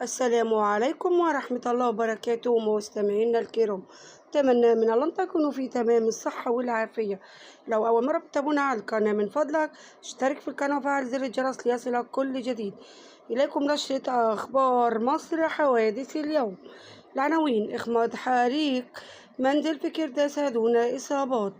السلام عليكم ورحمة الله وبركاته مستمعينا الكرام، أتمنى من الله أن تكونوا في تمام الصحة والعافية. لو أول مرة بتتابعونا على القناة من فضلك اشترك في القناة وفعل زر الجرس ليصلك كل جديد. إليكم نشرة أخبار مصر حوادث اليوم. العناوين: إخماد حريق منزل في كرداسة دون إصابات،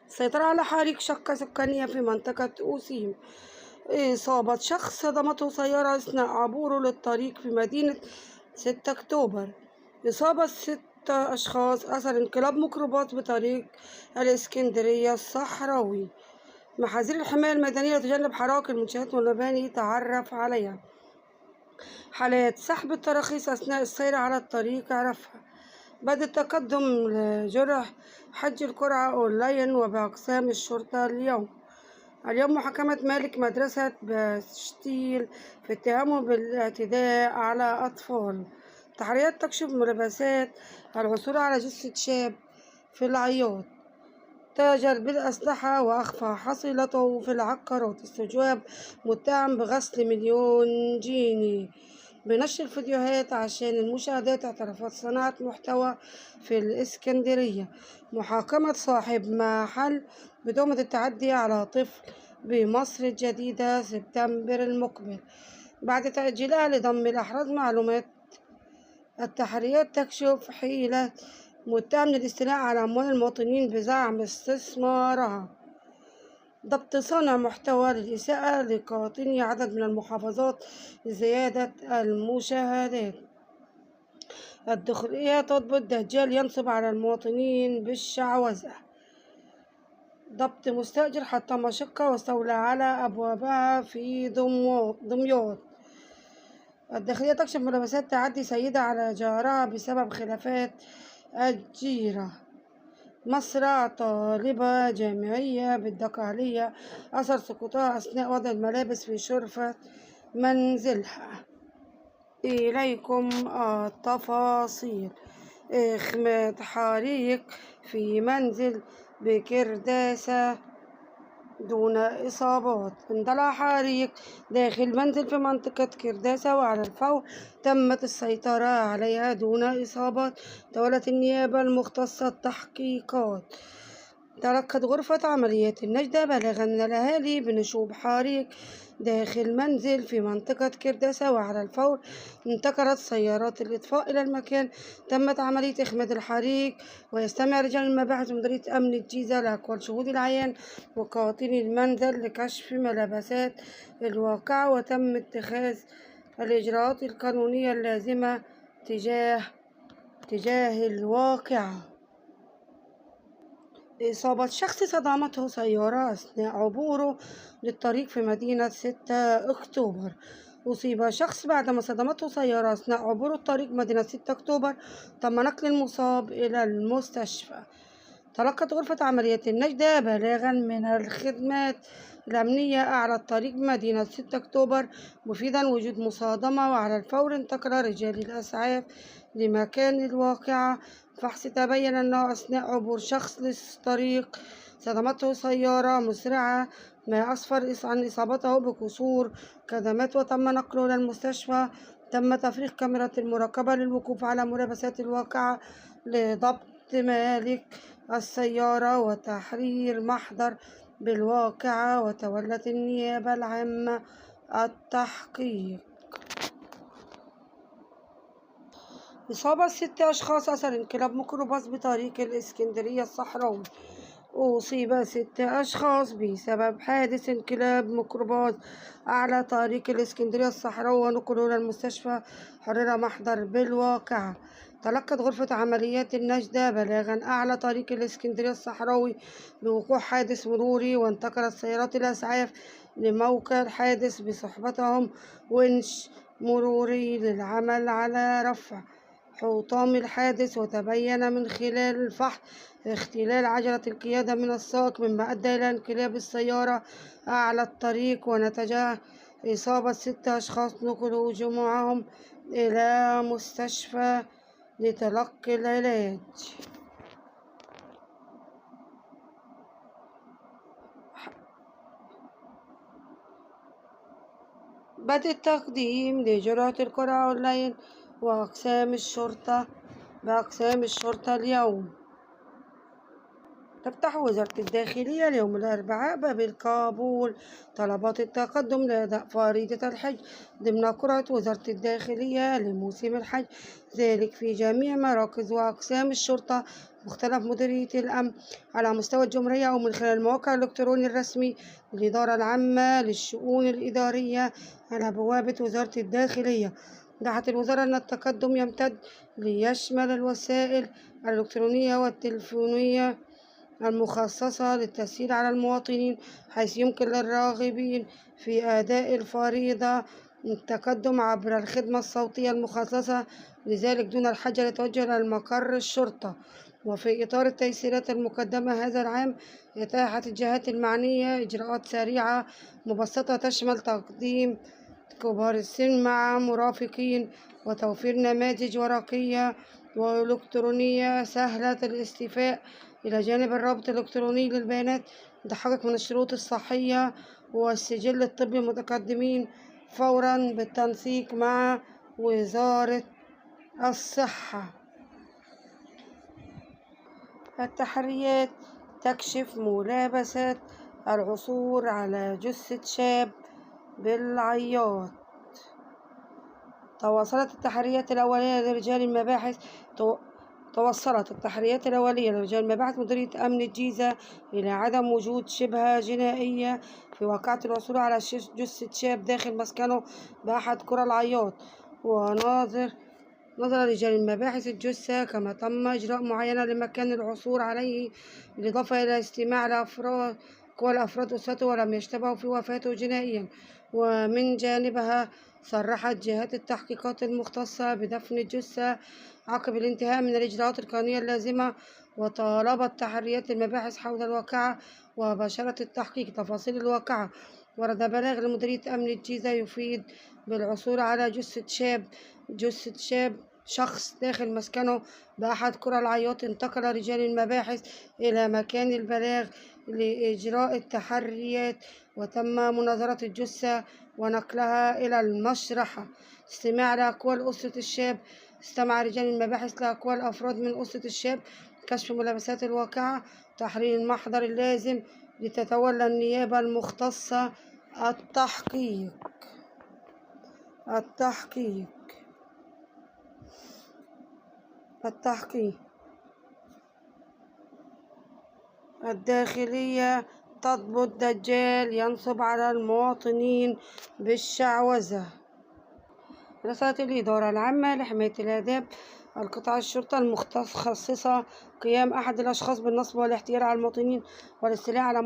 سيطرة على حريق شقة سكانية في منطقة أوسيم، إصابة شخص صدمته سيارة أثناء عبوره للطريق في مدينة 6 أكتوبر، إصابة 6 أشخاص أثر انقلاب ميكروباص بطريق الإسكندرية الصحراوي، محاذير الحماية المدنية لتجنب حرائق المنشآت والمباني تعرف عليها، حالات سحب التراخيص أثناء السير على الطريق عرفها، بدء التقدم لجرح حج القرعة أونلاين وبأقسام الشرطة اليوم. اليوم محاكمة مالك مدرسة بشتيل في اتهامه بالاعتداء على أطفال، تحريات تكشف ملابسات العثور على جثة شاب في العياط، تاجر بالأسلحة وأخفى حصيلته في العقارات، استجواب متهم بغسل 1,000,000 جنيه، بنشر فيديوهات عشان المشاهدات، اعترافات صناعة محتوى في الإسكندرية، محاكمة صاحب محل بتهمة التعدي على طفل بمصر الجديدة سبتمبر المقبل بعد تأجيلها لضم الأحراز معلومات. التحريات تكشف حيلة متهم للاستيلاء على أموال المواطنين بزعم استثمارها، ضبط صانع محتوى للإساءة لقاطني عدد من المحافظات لزيادة المشاهدات، الداخلية تضبط دجال ينصب على المواطنين بالشعوذة، ضبط مستأجر حطم شقة واستولى على أبوابها في دمياط، الداخلية تكشف ملابسات تعدي سيدة على جارها بسبب خلافات الجيرة، مصرع طالبة جامعية بالدقهلية أثر سقوطها أثناء وضع الملابس في شرفة منزلها. إليكم التفاصيل. إخماد حريق في منزل بكرداسة دون إصابات. اندلع حريق داخل منزل في منطقة كرداسة وعلى الفور تمت السيطرة عليها دون إصابات. تولت النيابة المختصة التحقيقات. تلقت غرفة عمليات النجدة بلاغا من الأهالي بنشوب حريق داخل منزل في منطقة كرداسة وعلى الفور انتقلت سيارات الإطفاء إلى المكان. تمت عملية إخماد الحريق ويستمع رجال المباحث ومديرية أمن الجيزة لأقوال شهود العيان وقاطني المنزل لكشف ملابسات الواقعة، وتم اتخاذ الإجراءات القانونية اللازمة تجاه الواقعة. إصابة شخص صدمته سيارة أثناء عبوره للطريق في مدينة 6 أكتوبر. أصيب شخص بعدما صدمته سيارة أثناء عبوره الطريق مدينة 6 أكتوبر. تم نقل المصاب إلى المستشفى. تلقت غرفة عمليات النجدة بلاغا من الخدمات الأمنية أعلى الطريق بمدينة 6 أكتوبر مفيدا وجود مصادمة، وعلى الفور انتقل رجال الإسعاف لمكان الواقعة. فحص تبين أنه أثناء عبور شخص للطريق صدمته سيارة مسرعة ما أسفر عن إصابته بكسور كدمات وتم نقله إلى المستشفى. تم تفريغ كاميرا المراقبة للوقوف على ملابسات الواقعة لضبط مالك السيارة وتحرير محضر بالواقعة، وتولت النيابة العامة التحقيق. إصابة 6 أشخاص أثر انقلاب ميكروباص بطريق الإسكندرية الصحراوي. أصيب 6 أشخاص بسبب حادث انقلاب ميكروباص على طريق الإسكندرية الصحراوي ونقلوا إلى المستشفى. حرر محضر بالواقعة. تلقت غرفة عمليات النجدة بلاغا أعلى طريق الإسكندرية الصحراوي بوقوع حادث مروري، وانتقلت سيارات الإسعاف لموقع الحادث بصحبتهم ونش مروري للعمل على رفع حطام الحادث. وتبين من خلال الفحص اختلال عجلة القيادة من السائق مما أدى إلى انقلاب السيارة أعلى الطريق، ونتج إصابة 6 أشخاص نقلوا جميعهم إلى مستشفى لتلقي العلاج. بدء التقديم لجرعة القرعة أونلاين وأقسام الشرطة بأقسام الشرطة اليوم. تفتح وزارة الداخلية اليوم الأربعاء باب القبول طلبات التقدم لأداء فريضة الحج ضمن قرعة وزارة الداخلية لموسم الحج، ذلك في جميع مراكز وأقسام الشرطة مختلف مديرية الأمن على مستوى الجمهورية أو من خلال الموقع الإلكتروني الرسمي للإدارة العامة للشؤون الإدارية على بوابة وزارة الداخلية. دعت الوزارة أن التقدم يمتد ليشمل الوسائل الإلكترونية والتليفونية المخصصة للتسهيل على المواطنين، حيث يمكن للراغبين في أداء الفريضة التقدم عبر الخدمة الصوتية المخصصة لذلك دون الحاجة للتوجه إلى المقر الشرطة. وفي إطار التيسيرات المقدمة هذا العام، إتاحت الجهات المعنية إجراءات سريعة مبسطة تشمل تقديم كبار السن مع مرافقين وتوفير نماذج ورقية وإلكترونية سهلة الاستيفاء، إلى جانب الرابط الإلكتروني للبيانات متحقق من الشروط الصحية والسجل الطبي المتقدمين فورا بالتنسيق مع وزارة الصحة. التحريات تكشف ملابسات العثور على جثة شاب بالعياط. تواصلت التحريات الأولية لرجال المباحث توصلت التحريات الأولية لرجال مباحث مديرية أمن الجيزة إلى عدم وجود شبهة جنائية في واقعة العثور على جثة شاب داخل مسكنه بأحد قرى العياط. ونظر رجال المباحث الجثة، كما تم إجراء معاينة لمكان العثور عليه، بالإضافة إلى استماع لأفراد والأفراد أسرته، ولم يشتبهوا في وفاته جنائيا. ومن جانبها صرحت جهات التحقيقات المختصة بدفن الجثة عقب الانتهاء من الإجراءات القانونية اللازمة، وطالبت تحريات المباحث حول الواقعة وباشرت التحقيق تفاصيل الواقعة. ورد بلاغ لمديرية أمن الجيزة يفيد بالعثور على جثة شاب شخص داخل مسكنه بأحد قرى العياط. انتقل رجال المباحث إلى مكان البلاغ لإجراء التحريات، وتم مناظرة الجثة ونقلها إلى المشرحة. استماع لأقوال أسرة الشاب. استمع رجال المباحث لأقوال أفراد من أسرة الشاب، كشف ملابسات الواقعة، تحرير المحضر اللازم لتتولى النيابة المختصة التحقيق. التحقيق. الداخلية تضبط دجال ينصب على المواطنين بالشعوذة. رسالة الإدارة العامة لحماية الآداب القطاع الشرطة المتخصصة قيام أحد الأشخاص بالنصب والاحتيال على المواطنين والاستيلاء على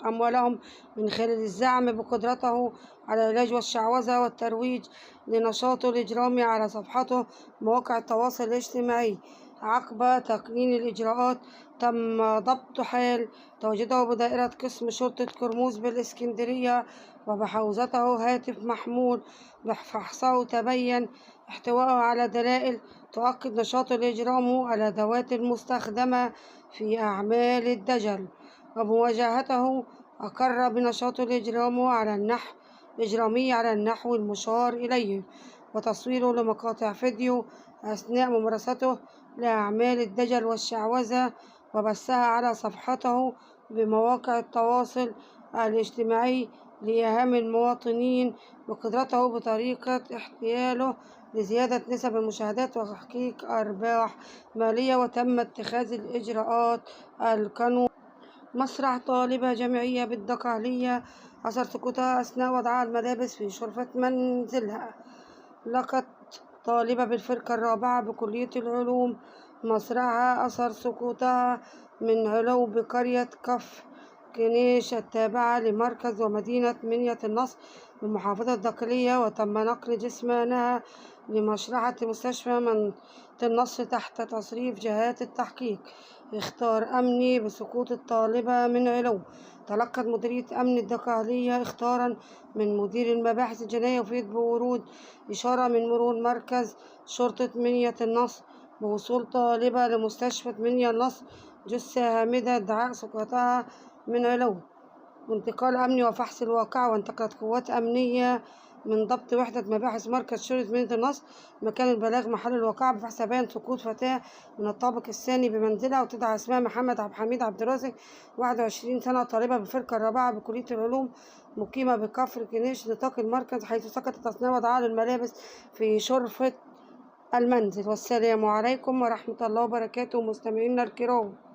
أموالهم من خلال الزعم بقدرته على العلاج والشعوذة والترويج لنشاطه الإجرامي على صفحته مواقع التواصل الاجتماعي. عقب تقنين الإجراءات تم ضبط حال تواجده بدائرة قسم شرطة كرموز بالإسكندرية وبحوزته هاتف محمول. بفحصه تبين احتوائه على دلائل تؤكد نشاطه الإجرامي على الأدوات المستخدمة في أعمال الدجل، وبمواجهته أقر بنشاطه الإجرامي على النحو المشار إليه، وتصويره لمقاطع فيديو أثناء ممارسته لأعمال الدجل والشعوذة وبثها على صفحته بمواقع التواصل الاجتماعي لإيهام المواطنين بقدرته بطريقة احتياله لزيادة نسب المشاهدات وتحقيق أرباح مالية. وتم اتخاذ الإجراءات القانونية. مسرح طالبة جامعية بالدقهلية أثر سقوطها أثناء وضعها الملابس في شرفة منزلها. لقت طالبة بالفرقة الرابعة بكلية العلوم مصرعها أثر سقوطها من علو بقرية كفر كنيش التابعة لمركز ومدينة منية النصر بمحافظة الدقهلية، وتم نقل جثمانها لمشرحة مستشفى منية النصر تحت تصريف جهات التحقيق. اخطار أمني بسقوط الطالبة من علو. تلقت مديرية أمن الدقهلية اخطارا من مدير المباحث الجنائية يفيد بورود إشارة من مرور مركز شرطة منية النصر بوصول طالبة لمستشفى منية النصر جثة هامدة ادعاء سقوطها من علو. وانتقال أمني وفحص الواقعة. وانتقلت قوات أمنية من ضبط وحدة مباحث مركز شرطة مدينة النصر مكان البلاغ محل الواقعة بفحص بيان سقوط فتاة من الطابق الثاني بمنزلها، وتدعى اسمها محمد عبد الحميد عبد الرازق، 21 سنة، طالبة بالفرقة الرابعة بكلية العلوم، مقيمة بكفر كنيش نطاق المركز، حيث سقطت أثناء وضعها للملابس في شرفة المنزل. والسلام عليكم ورحمة الله وبركاته مستمعينا الكرام.